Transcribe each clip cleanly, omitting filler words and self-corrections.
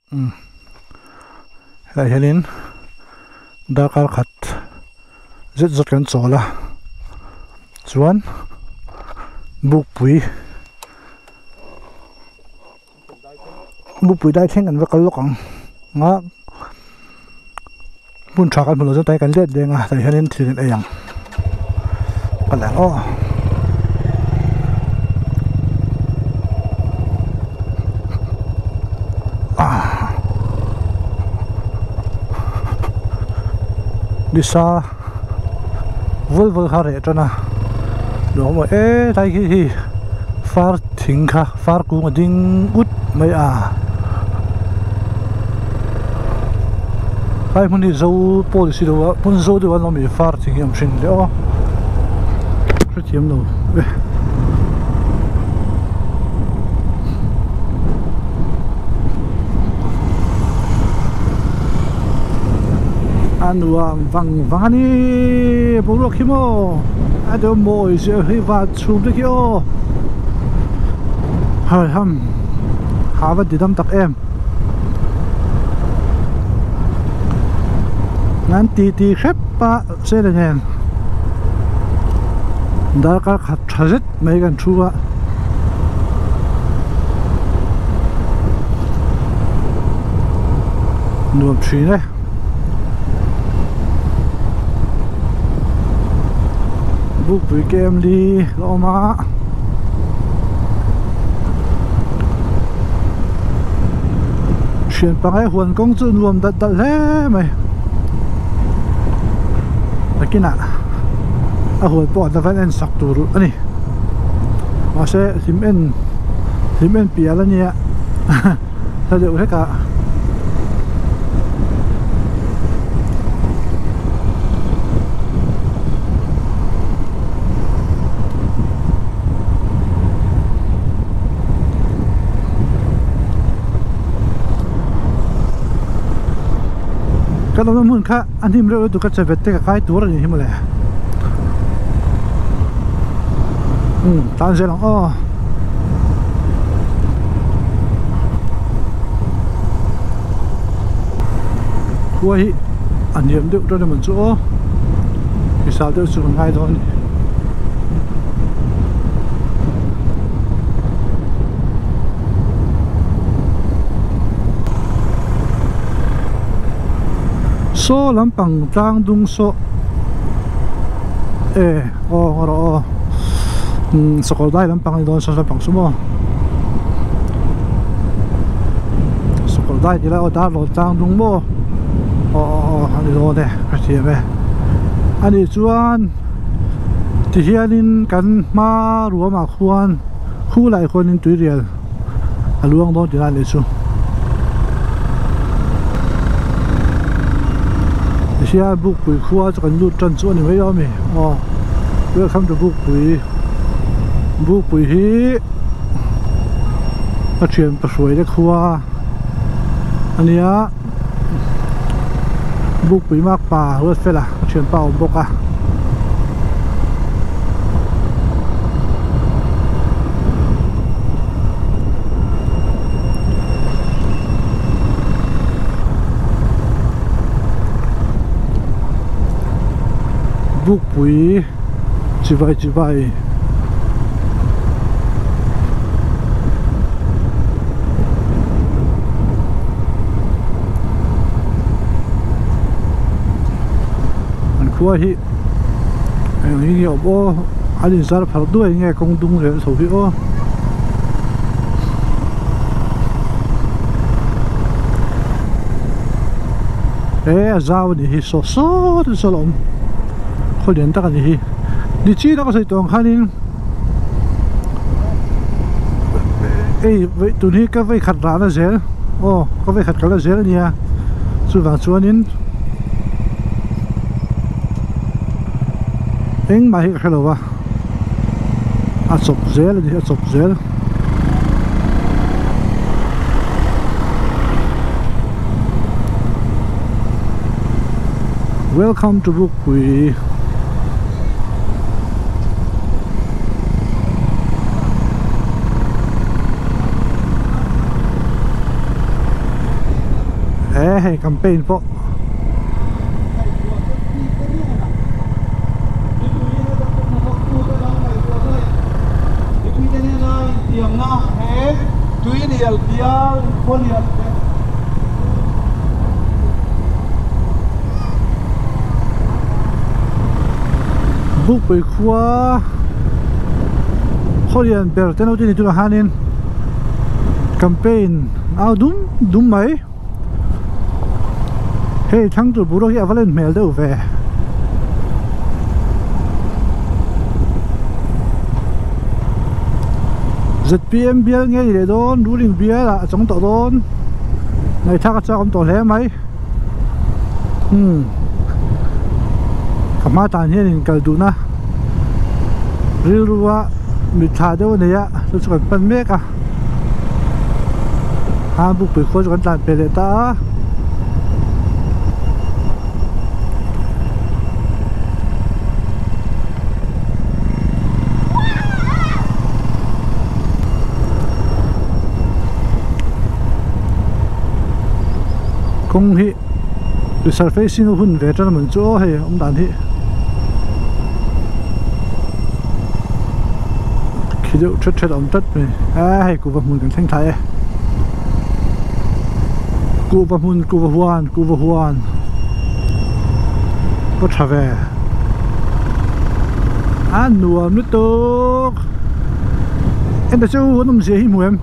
Umm helaiah hianin darkar khat zet zawt kan chawl a chuan bukpui bukpui dai thleng kan va kal lawk ang a hmun tha kan hmu lo zawt a kan let leng a tah hianin thil kan ei ang kal ang aw. Nisa vul vul kha reh tan a nuam awm e tlai khi hi far thing kha far kung a ding ut mai a tlai hmun hi zo pawh ni si lo a hmun zo deuh an awm ih far thing hi a awm thin hle aw hrethiam lo e. A nuam vang vang a ni boruak hi maw a deuh mawi zia hi van chhum te khi aw haiham ha va ti dam tak em an ti ti hrep a sele nen darkar khat tha zet mai kan thu a. Nuam thin e. Bukpui kem li a awm a. Thian pangai huan kawng chu nuam dat dat hle mai. Nakinah a huan pawh an la en sak tur a ni. Mahse hlim en hlim en pial a nia hla deuh hlek a. Kan awmna hmun kha a hnim reuh lutuk a chevet te ka kai tur a ni hi mawle umm tan zel ang aw. Khua hi a hniam deuh dawn emaw chu aw hrisal deuh chu kan ngai dawn a ni. Saw lampang tlang dung saw e aw ngaw rawh aw umm sakawr dai lampang a ni dawn saw lampang chu maw sakawr dai tih lai aw darlawn tlang dung maw aw aw aw a ni dawn e ka hrethiam e a nih chuan tihianin kan hma ruamah khuan khu lai khuanin tuirial a luang dawn tih lai leh chu tihian bukpui khua chu kan lut tan chu a ni mai awm e aw welcome to bukpui bukpui hi a thian pahruai te khua a nia bukpui makpa ruatfela a thianpa a awm bawk a. Bukpui chibai chibai. An khua hi eng hi nge awm aw an inzar phar duai nge kawng dung rel chho hi aw. E a zau a nih hi saw sawt in saw la awm khaw lian tak a nih hi ni chin a ka sawi tawh ang khanin ei tun hi ka vei khat rah na zel aw ka vei khat kalna zel a nia chuvang chuanin engmah hi ka hre lo va a chawp zel a ni a chawp zel. Welcome to Bukpui. hei campaign pawh Bukpui khua khawlian ber te naute ni tunah hianin campaign au dum dum mai hei thlang tur boruak hi a va len hmel deuh ve. Zpm bial nge ni leh dawn ruling bial ah a chawng tawh dawn ngaihthlak a chak awm tawh hle mai umm ka hma tan hianin kal duhna rilru a mitthla deuh a nei a chu chu kan pan mek a a bukpui khua chu kan tlan pe leh ta a. Kawng hi surfacing a hun ve tan a man chu aw hei awm dan hi khi deuh thet thet a awm tlat mai a hei kuhva hmun kan thleng thla e kuhva hmun kuhva huan kuhva huan va tha ve a nuam lutuk ente chu an awmzia hi hmu em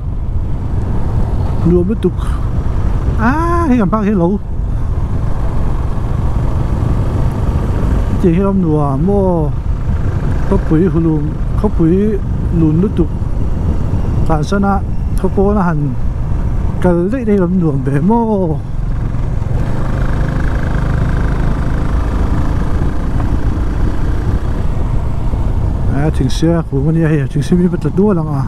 nuam lutuk a hei kan park hi lo tiang hi a awm nuam maw khawpui hulum khawpui lun lutuk tlan sana khaw pawn a han kal daih daih lam nuam ve maw. A thingsia kung ania hei thingsia mi tla dual ang a.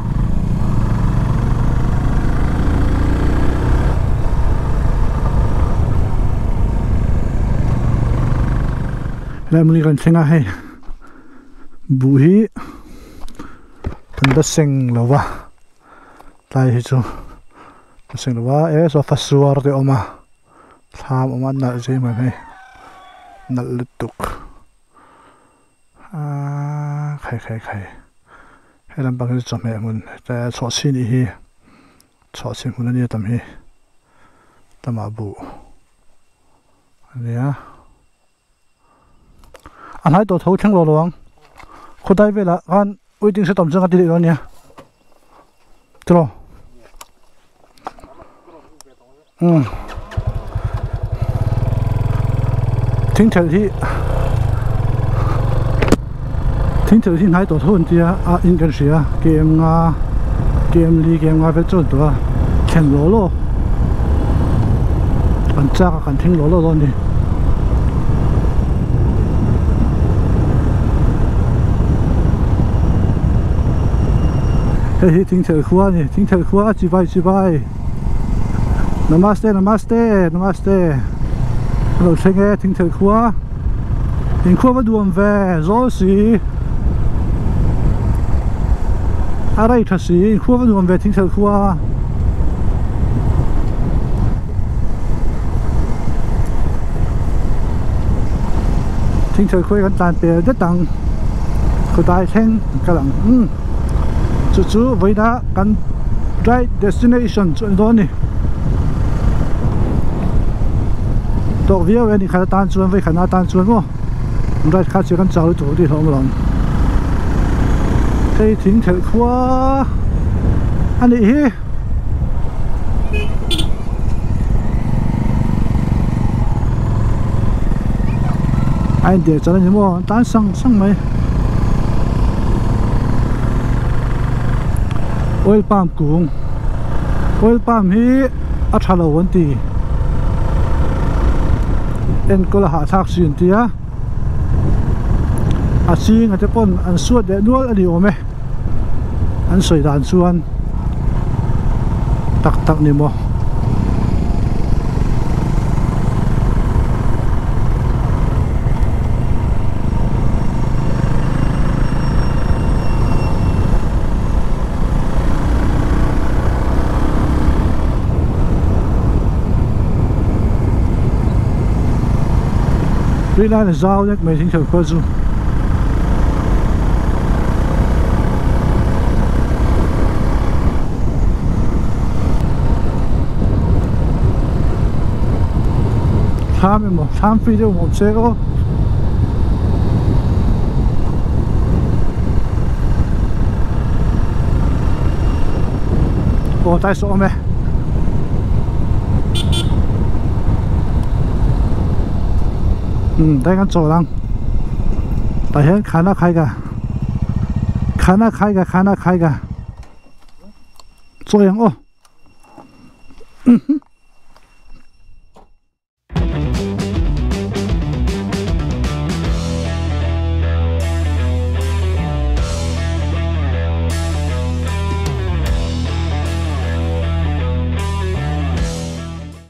Helai hmun hi kan thleng a hei buh hi kan la seng lo va tlai hi chu a seng lo va e sofa suar te a awm a thlam a awm a nalh zui mai hei nalh lutuk ahh khai khai khai he lampang hi chu chawhmeh hmun chhawhchhi nih hi chhawhchhi hmun ania tam hi tamah buh ania. A hnai tawh tho thleng lo lo ang khawdai velah khan waiting shed awm chuan ka ti leh dawn nia tiraw umm thing thelh hi thing thelh hi hnai tawh tho an tia a in kan hria kem nga kem li kem nga vel chuan tawh a thlen law law kan chak a kan thleng law law dawn a ni. Hei hi thingthelh khua a ni thingthelh khua a chibai chibai namaste namaste namaste a lo thleng e thingthelh khua inkhua va duam ve zawl si a rei tha si inkhua va nuam ve thingthelh khua. Thingthelh khuai kan tlan pel det ang khawdai thleng kal ang umm chu chu vawiina kan right destination chu a ni dawn a ni tawk viau e ni khat atan chuan vawikhatna atan chuan maw ride kha chu kan chau lutuk tih hlauhawm lo ang hei thingthelh khua a nih hi. A intir chal a ni maw tan sang sang mai oil palm kung oil palm hi a tha lo an ti enkawl a hahthlak si an ti a a ching a te pawn an suat leh nual a ni awm e. An sawi dan chuan tak tak ni maw. Rinai zau nek mai thing khua chu. Tham emaw tham phi deuh awm se aw. Aw tai saw awm e. Đây kan chawl ang. Tah hian khana khai ka khana khai ka khana khai ka chawi ang aw.